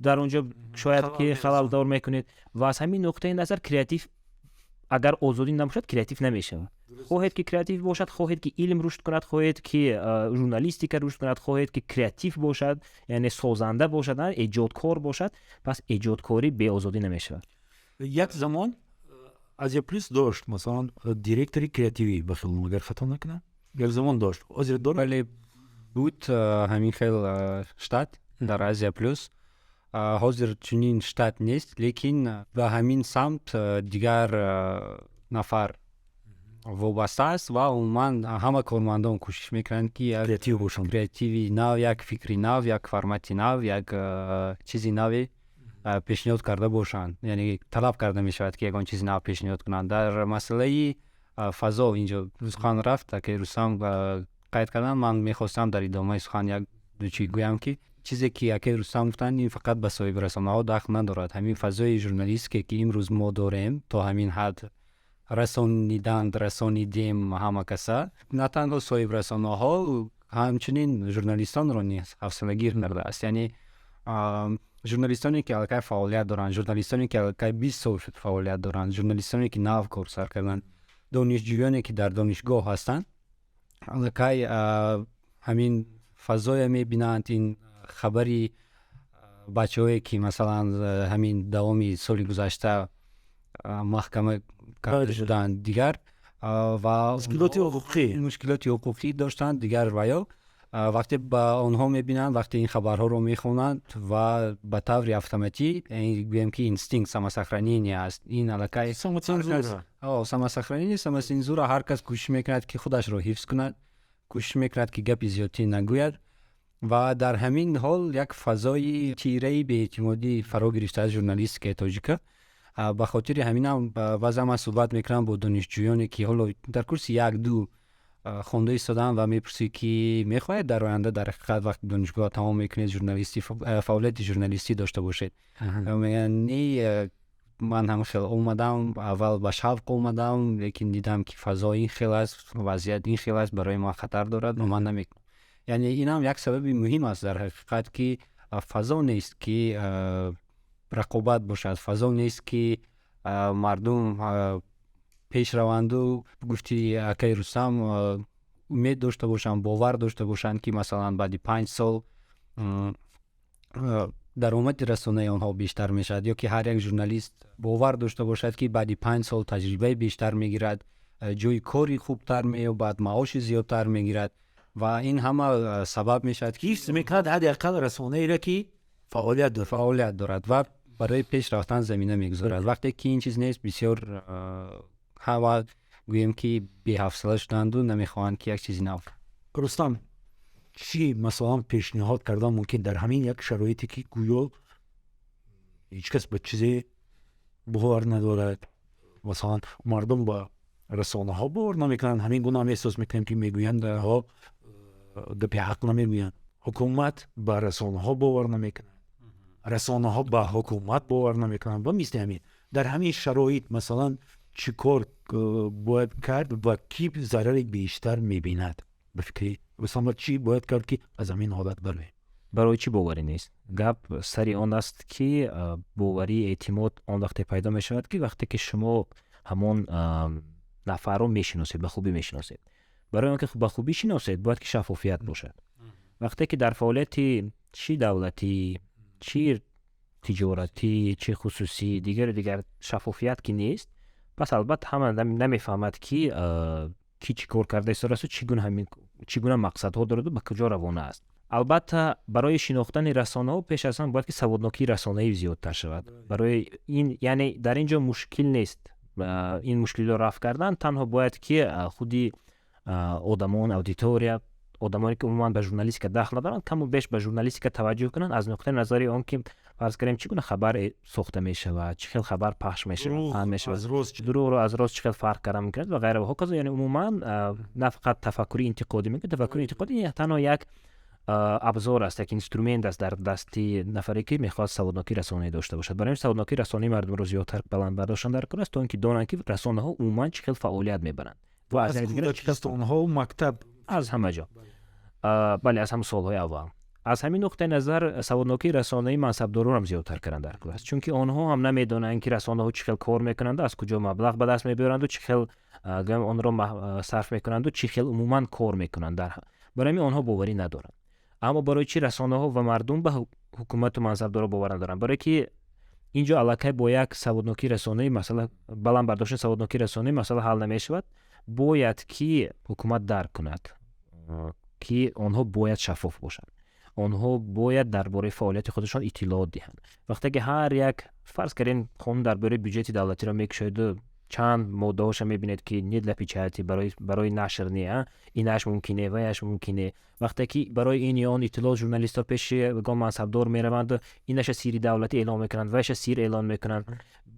дар он ҷо шояд ки халалдор мекунед. Ва аз ҳамин нуқтаи назар креатив агар озодӣ набошад, креатив намешавад. Хоҳед ки креатив бошад, хоҳед ки илм рушд кунад, хоҳед ки журналистика рушд кунад, хоҳед ки креатив бошад, яъне созанда бошад, эҷодкор бошад, пас эҷодкорӣ беозодӣ намешавад. Як замон Азия Плюс дошт, масалан, директори креативӣ, ба хилом, агар хато накунам, як замон дошт, ҳозир дорад? Бале, буд ҳамин хел штат дар Азия Плюс. Ҳозир чунин штат нест, лекин ба ҳамин самт дигар нафар вобаста аст ва умуман ҳама кормандон кӯшиш мекунанд, ки як креатив бошанд, креативи нав, як фикри нав, як формати нав, як чизи наве пешниҳод карда бошанд, яъне талаб карда мешавад, ки ягон чизи нав пешниҳод кунанд. Дар масъалаи фазо инҷо сухан рафт, аки Рустам қайд карданд, ман мехостам дар идомаи сухан як ду чӣ гӯям, ки чизе ки акаи Рустам гуфтанд, ин фақат ба соҳиби расонаҳо дахл надорад. Ҳамин фазои журналистике, ки имрӯз мо дорем, то ҳамин ҳад. Расониданд, расонидем ҳама каса. На танҳо соҳиб расонаҳо, ҳамчунин журналистонро низ ҳавсалагир кардааст. Яъне журналистоне, ки аллакай фаъолият доранд, журналистоне, ки аллакай 20 сол шуд фаъолият доранд, журналистоне, ки нав кор сар карданд, донишҷӯёне, ки дар донишгоҳ ҳастанд, аллакай ҳамин фазоя мебинанд. Ин хабари бачаҳое, ки масалан ҳамин давоми соли гузашта маҳкама карда шуданд, дигар ва мушкилоти ҳуқуқӣ. Мушкилоти ҳуқуқӣ доштанд, дигар ва ё вақте ба онҳо мебинанд, вақте ин хабарҳоро мехонанд ва ба таври автоматӣ, гӯем ки инстинкт самосохранения аст, ин аллакай самосохранение, самоцензура, ҳар кас кӯшиш мекунад, ки худашро ҳифз кунад, кӯшиш мекунад, ки гапи зиёдтӣ нагӯяд. Ва дар ҳамин ҳол як фазои тираи беэътимодӣ фаро гирифтааст журналистикаи тоҷика. Ба хотири ҳаминам баъзан ман суҳбат мекунам бо донишҷӯёне, ки ҳоло дар курси як ду хонда истодаам, ва мепурсӣ, ки мехоҳед дар оянда, дар ҳақиқат, вақти донишгоҳ тамом мекунед, журналистӣ, фаъолияти журналистӣ дошта бошед? Мегӯянд: не, ман ҳам хел омадам, аввал ба шавқ омадам, лекин дидам, ки фазо ин хел аст, вазъият ин хел аст, барои ман хатар дорад ва ман намекунам. Яъне инам як сабаби муҳим аст дар ҳақиқат, ки фазо нест, ки рақобат бошад, фазо нест, ки мардум пеш раванду, гуфти акаи Рустам, умед дошта бошанд, бовар дошта бошанд, ки масалан баъди 5 сол даромади расонаи онҳо бештар мешавад, ё ки ҳар як журналист бовар дошта бошад, ки баъди 5 сол таҷрибаи бештар мегирад, ҷои кори хубтар меёбад, маоши зиёдтар мегирад. Ва ин ҳама сабаб мешавад, ки ҳифз мекунад ҳадди ақал расонаеро, ки фаъолият дорад. Фаъолият дорад ва барои пеш рафтан замина мегузорад. Вақте ки ин чиз нест, бисёр ҳама, гӯем ки, беҳавсала шуданду намехоҳанд, ки як чизи нав. Рустам, чӣ масалан пешниҳод кардан мумкин дар ҳамин як шароите, ки гӯё ҳеҷ кас ба чизе бовар надорад, масалан мардум ба расонаҳо бовар намекунанд, ҳамин гуна ҳам эҳсос мекунем, ки мегӯянд ҳо гапи ҳақ намегӯянд, ҳукумат ба расонаҳо бовар намекунад, расонаҳо ба ҳукумат бовар намекунанд ва мисли ҳамин. Дар ҳамин шароит масалан чӣ кор бояд кард ва кӣ зарари бештар мебинад? Ба фикри Рустам, чӣ бояд кард, ки аз ҳамин ҳолат бароем? Барои чӣ боварӣ нест? Гап сари он аст, ки боварӣ, эътимод он вақте пайдо мешавад, ки вақте ки шумо ҳамон нафарро мешиносед, ба хубӣ мешиносед. Барои он ки ба хубӣ шиносед, бояд ки шаффофият бошад. Вақте ки дар фаъолияти чӣ давлатӣ, чӣ тиҷоратӣ, чӣ хусусӣ, дигару дигар шаффофият ки нест, пас албатта ҳама намефаҳмад, ки кӣ чӣ кор карда истодааст, чӣ гуна мақсадҳо дораду ба куҷо равона аст. Албатта, барои шинохтани расонаҳо пеш аз ҳама бояд ки саводнокии расонаӣ зиёдтар шавад. Барои ин, яъне дар ин ҷо мушкил нест ин мушкилиро рафъ кардан, танҳо бояд ки худи одамон, аудитория, одамоне ки умуман ба журналистика дахл надоранд, каму беш ба журналистика таваҷҷӯҳ кунанд, аз нуқтаи назари он ки, фарз кунем, чӣ гуна хабар сохта мешавад, чӣ хел хабар пахш мешавад, дурӯғро аз рост чӣ хел фарқ карда мумкин аст ва ғайра ва ҳоказо. Яъне умуман на фақат тафаккури интиқодӣ мекунад. Тафаккури интиқодӣ танҳо як абзор аст, як инструмент аст дар дасти нафаре, ки мехоҳад саводнокии расонаӣ дошта бошад. Барои ҳамин саводнокии расонаи мардумро зиёдтар баланд бардоштан дар кор аст, то ин ки донанд, ки расонаҳо умуман чӣ хел фаъолият мебаранд. Ва аз кӯдакистонҳо, мактаб. Аз ҳама ҷо, бале, аз ҳамн солҳои аввал. Аз ҳамин нуқтаи назар саводнокии расонаи мансабдоронам зиёдтар кардан дар кор аст, чунки онҳо ҳам намедонанд, ки расонаҳо чӣ хел кор мекунанду аз куҷо маблағ ба даст мебиёранду чӣ хел онро сарф мекунанду чӣ хел умуман кор мекунанд. Барои ҳамин онҳо боварӣ надоранд. Аммо барои чӣ расонаҳо ва мардум ба ҳукумату мансабдоро бовар надоранд? Барое ки ин ҷо аллакай бо як саводнокии расонаӣ масъала, баланд бардоштани саводнокии расонаӣ масъала ҳал намешавад. Бояд ки ҳукумат дарк кунад, ки онҳо бояд шаффоф бошанд, онҳо бояд дар бораи фаъолияти худашон иттилоот диҳанд. Вақте ки ҳар як, фарз кардем, қонун дар бораи бюҷети давлатиро мекушоеду чанд моддаҳоша мебинед, ки не для печати, барои нашр не, инаш мумкине, ваяш мумкине. Вақте ки барои ин ё он иттилоот журналистҳо пеши ягон мансабдор мераванду инаша сирри давлатӣ эълон мекунанд, ваяша сир эълон мекунанд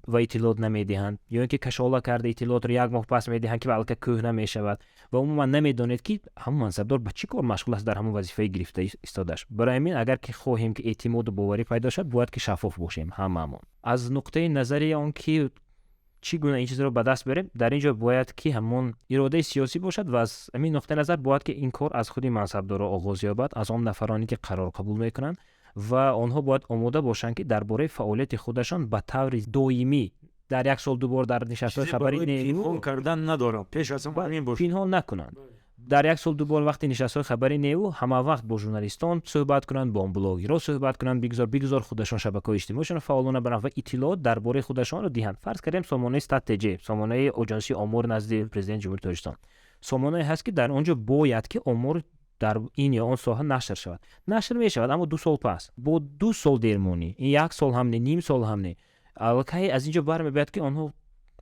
ва иттилоот намедиҳанд, ё ин ки кашола карда иттилоотро як моҳ пас медиҳанд, ки аллакай кӯҳна мешавад, ва умуман намедонед, ки ҳамон мансабдор ба чӣ кор машғул аст дар ҳамон вазифаи гирифта истодааш. Барои ҳамин, агар ки хоҳем, ки эътимоду боварӣ пайдо шавад, бояд ки шаффоф бошем ҳамаамон. Аз нуқтаи назари он ки Чӣ гуна ин чизро ба даст биёрем? Дар ин ҷо бояд ки ҳамон иродаи сиёсӣ бошад ва аз ҳамин нуқтаи назар бояд ки ин кор аз худи мансабдоро оғоз ёбад, аз он нафароне ки қарор қабул мекунанд, ва онҳо бояд омода бошанд, ки дар бораи фаъолияти худашон ба таври доимӣ дар як сол ду бор дар нишастҳои хабарӣ пинҳон кардан надорам, пеш аз ҳама пинҳон накунанд. Дар як сол ду бор вақти нишастҳои хабарӣ неву ҳама вақт бо журналистон суҳбат кунанд, бо блогерҳо суҳбат кунанд, бигузор худашон шабакаҳои иҷтимоишонро фаъолона баранд ва иттилоот дар бораи худашонро диҳанд. Фарз кардем, сомонаи Стат.тж, сомонаи Оҷонсии омор назди Президенти Ҷумҳурии Тоҷикистон, сомонае ҳаст, ки дар он ҷо бояд ки омор дар ин ё он соҳа нашр шавад. Нашр мешавад, аммо 2 сол пас, бо 2 сол дермонӣ. Ин як сол ҳам не, ним сол ҳам не. Аллакай аз ин ҷо бармебояд, ки онҳо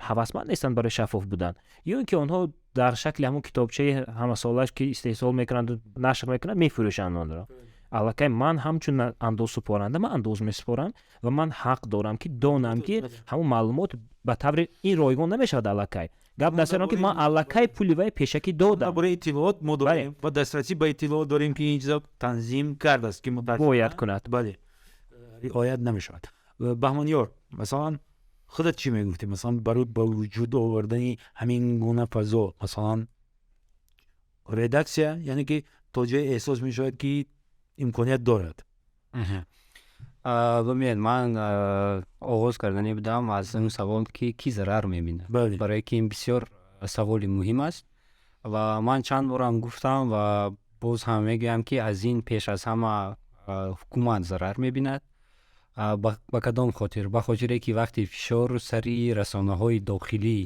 ҳавасманд нестанд барои шаффоф будан ё ин ки онҳо дар шакли ҳамон китобчаи ҳамасолааш, ки истеҳсол мекунанду нашр мекунанд, мефурӯшанд онро. Аллакай ман ҳамчун андозсупоранда, ман андоз месупорам ва ман ҳақ дорам, ки донам, ки ҳамон маълумот ба таври ин ройгон намешавад. Аллакай гап дар сари он ки ман аллакай пули вай пешакӣ додам. Бораи иттилоот мо дорем ва дастрасӣ ба иттилоот дорем, ки ин чизо танзим кардааст, ки бояд кунад. Бале, риоят намешавад. Баҳманёр, масалан, худат чӣ мегуфтӣ, масалан, барои ба вуҷуд овардани ҳамин гуна фазо? Масалан, редаксия, яъне ки то ҷое эҳсос мешавад, ки имконият дорад. Бибинед, ман оғоз карданӣ будам аз он савол, ки кӣ зарар мебинад, барое ки ин бисёр саволи муҳим аст. Ва ман чанд борам гуфтам ва боз ҳам мегӯям, ки аз ин пеш аз ҳама ҳукумат зарар мебинад. Ба кадом хотир? Ба хотире ки вақте фишор сари расонаҳои дохилӣ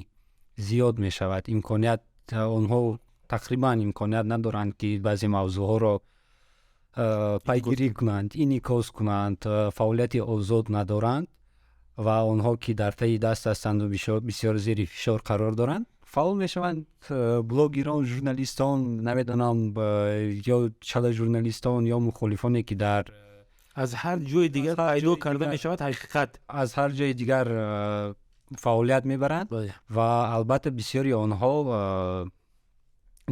зиёд мешавад, имконият онҳо тақрибан имконият надоранд, ки баъзе мавзӯъҳоро пайгирӣ кунанд, инъикос кунанд, фаъолияти озод надоранд ва онҳо, ки дар таи даст ҳастанду бисёр зери фишор қарор доранд, фаъол мешаванд блогерон, журналистон, намедонам, ё чала журналистон ё мухолифоне, ки дар аз ҳар ҷои дигар пайдо карда мешавад ҳақиқат. Аз ҳар ҷои дигар фаъолият мебаранд ва албатта бисёри онҳо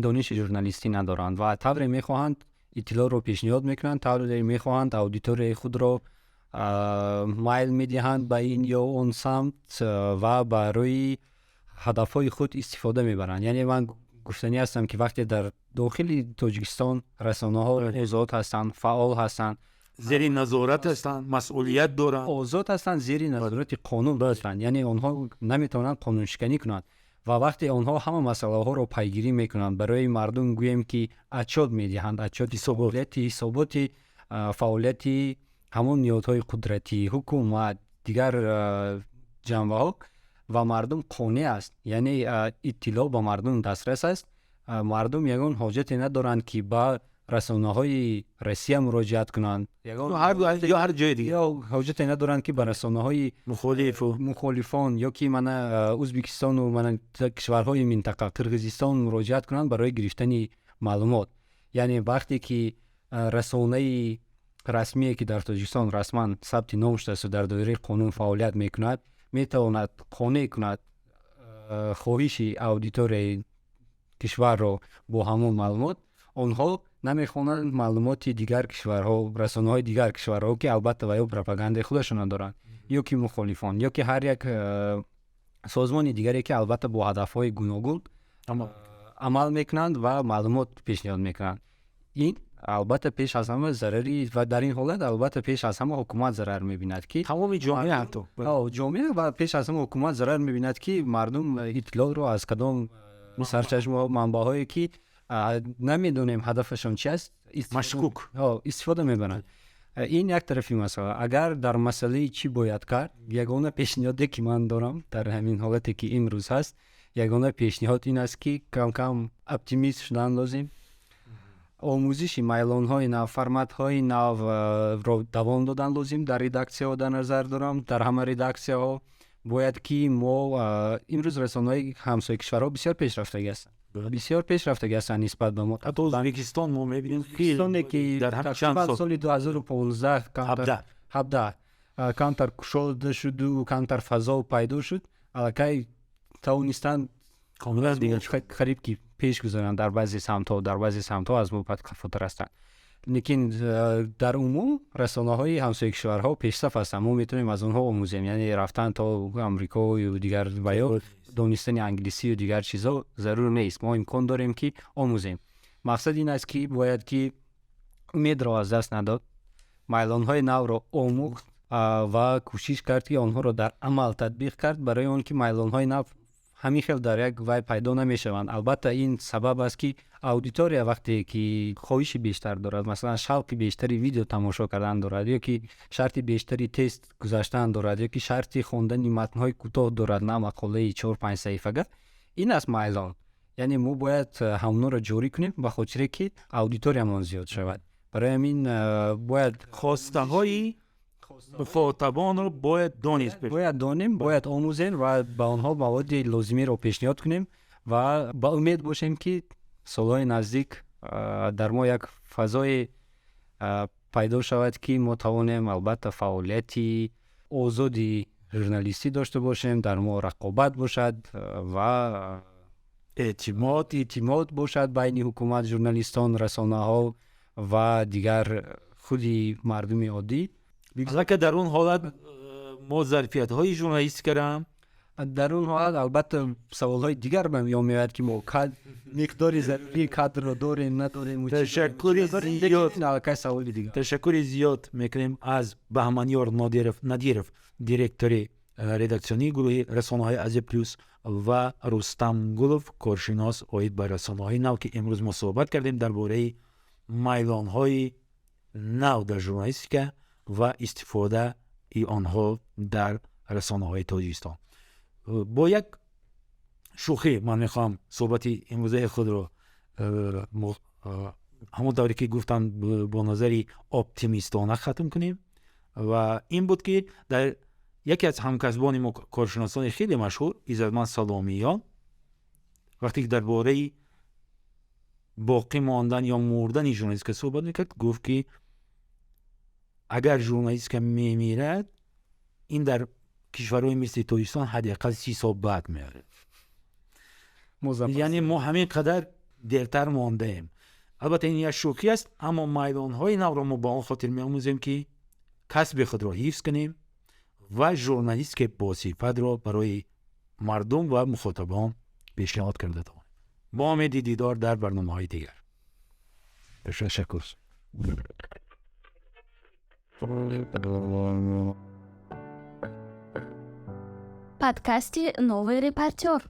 дониши журналистӣ надоранд ва тавре мехоҳанд иттилоъро пешниҳод мекунанд, тавре мехоҳанд аудиторияи худро майл медиҳанд ба ин ё он самт ва барои ҳадафҳои худ истифода мебаранд. Яъне ман гуфтанӣ ҳастам, ки вақте дар дохили Тоҷикистон расонаҳо озод ҳастанд, фаъол ҳастанд, зери назорат ҳастанд, масъулият доранд. Озод ҳастанд, зери назорати қонун ҳастанд, яъне онҳо наметавонанд қонуншиканӣ кунанд. Ва вақте онҳо ҳама масъалаҳоро пайгирӣ мекунанд, барои мардум гӯем, ки отчёт медиҳанд, отчёти фаъолияти, ҳисоботи фаъолияти ҳамон ниҳодҳои қудратӣ, ҳукумат, дигар ҷанбаҳо, ва мардум қонеъ аст, яъне иттилоъ ба мардум дастрас аст, мардум ягон ҳоҷате надоранд, ки ба расонаҳои Россия муроҷиат кунанд. Ё ҳар ҷои дигар. Ё ҳоҷате надоранд, ки ба расонаҳои мухолифу мухолифон ё ки мана Ӯзбекистону мана кишварҳои минтақа, Қирғизистон муроҷиат кунанд барои гирифтани маълумот. Яъне вақте ки расонаи расмие, ки дар Тоҷикистон расман сабти ном шудааст, дар доираи қонун фаъолият мекунад, метавонад қонеъ кунад хоҳиши аудиторияи кишварро бо ҳамон маълумот, онҳо намехонанд маълумоти дигар кишварҳо, расонаҳои дигар кишварҳо, ки албатта ва ё пропагандаи худашонро доранд, ё ки мухолифон, ё ки ҳар як созмони дигаре, ки албатта бо ҳадафҳои гуногун амал мекунанд ва маълумот пешниҳод мекунанд. Ин албатта пеш аз ҳама зарари ва дар ин ҳолат албатта пеш аз ҳама ҳукумат зарар мебинад, ки тамоми ҷомеа ҳатто. Ҷомеа ва пеш аз ҳама ҳукумат зарар мебинад, ки мардум иттилоъро аз кадом сарчашма, манбаъҳое, ки намедонем ҳадафашон чи аст, машкук истифода мебаранд. Ин як тарафи масъала. Агар дар масъалаи чӣ бояд кард, ягона пешниҳоде, ки ман дорам дар ҳамин ҳолате, ки имрӯз ҳаст, ягона пешниҳод ин аст, ки кам-кам оптимист шудан лозим, омӯзиши майлонҳои нав, форматҳои навро давом додан лозим дар редаксияҳо. Дар назар дорам, дар ҳама редаксияҳо бояд ки мо имрӯз расонаҳои ҳамсоя кишварҳо бисёр пешрафтагӣ ҳастанд, бисёр пешрафтагӣ ҳастанд нисбат ба мо. Ҳатто Ӯзбекистон мо мебинем. Ӯзбекистоне, ки дар чанд сол, соли 2015, 17 камтар кушода шуду камтар фазо пайдо шуд, аллакай тавонистанд комилан дигар қариб ки пеш гузоранд дар баъзе самтҳо, дар баъзе самтҳо аз мо қафотар ҳастанд. Лекин дар умум расонаҳои ҳамсоя кишварҳо пешсаф ҳастанд, мо метавонем аз онҳо омӯзем. Яъне рафтан то Амрикою дигар ва ё донистани англисию дигар чизҳо зарур нест, мо имкон дорем, ки омӯзем. Мақсад ин аст, ки бояд ки умедро аз даст надод, майлонҳои навро омӯхт ва кӯшиш кард, ки онҳоро дар амал татбиқ кард, барои он ки майлонҳои нав ҳамин хел дар як вай пайдо намешаванд. Албатта, ин сабаб аст, ки аудитория вақте ки хоҳиши бештар дорад, масалан, шавқи бештари видео тамошо кардан дорад, ё ки шарти бештари тест гузаштан дорад, ё ки шарти хондани матнҳои кӯтоҳ дорад, на мақолаи 4-5 саҳифага, ин аст майлон. Яъне мо бояд ҳамонро ҷорӣ кунем, ба хотире ки аудиториямон зиёд шавад. Барои ҳамин бояд Хостаҳои мухотабонро бояд донист. Бояд донем, бояд омӯзем ва ба онҳо маводи лозимиро пешниҳод кунем ва ба умед бошем, ки солҳои наздик дар мо як фазое пайдо шавад, ки мо тавонем, албатта, фаъолияти озоди журналистӣ дошта бошем, дар мо рақобат бошад ва эътимод. Эътимод бошад байни ҳукумат, журналистон, расонаҳо ва дигар худи мардуми оддӣ. Аллакай дар он ҳолат мо зарфиятҳои журналистикаро Дар он ҳолат, албатта, саволҳои дигар ба миён меояд, ки мо миқдори зарурии кадрро дорем, надорем. Ташаккури зиёд. Аллакай саволи дигар. Ташаккури зиёд мекунем аз Баҳманёр Надиров, директори редаксионии гурӯҳи расонаҳои Азия Плюс, ва Рустам Гулов, коршинос оид ба расонаҳои нав, ки имрӯз мо суҳбат кардем дар бораи майлонҳои нав дар журналистика ва истифодаи онҳо дар расонаҳои Тоҷикистон. Бо як шӯхӣ ман мехоҳам суҳбати имрӯзаи худро ҳамон тавре ки гуфтам, бо назари оптимистона хатм кунем. Ва ин буд, ки дар яке аз ҳамкасбони мо, коршиносони хеле машҳур Иззатманд Саломиён, вақте ки дар бораи боқӣ мондан ё мурдани журналистика суҳбат мекард, гуфт, ки агар журналистика мемирад, ин дар кишварҳои мисли Тоҷикистон ҳадди ақал 30 сол баъд меояд. Яъне мо ҳамин қадар дертар мондаем. Албатта, ин як шӯхӣ аст, аммо майлонҳои навро мо ба он хотир меомӯзем, ки касби худро ҳифз кунем ва журналистикаи босифатро барои мардум ва мухотабон пешниҳод карда тавонем. Бо умеди дидор дар барномаҳои дигар. Ташаккур. Подкасте «Новый репортер».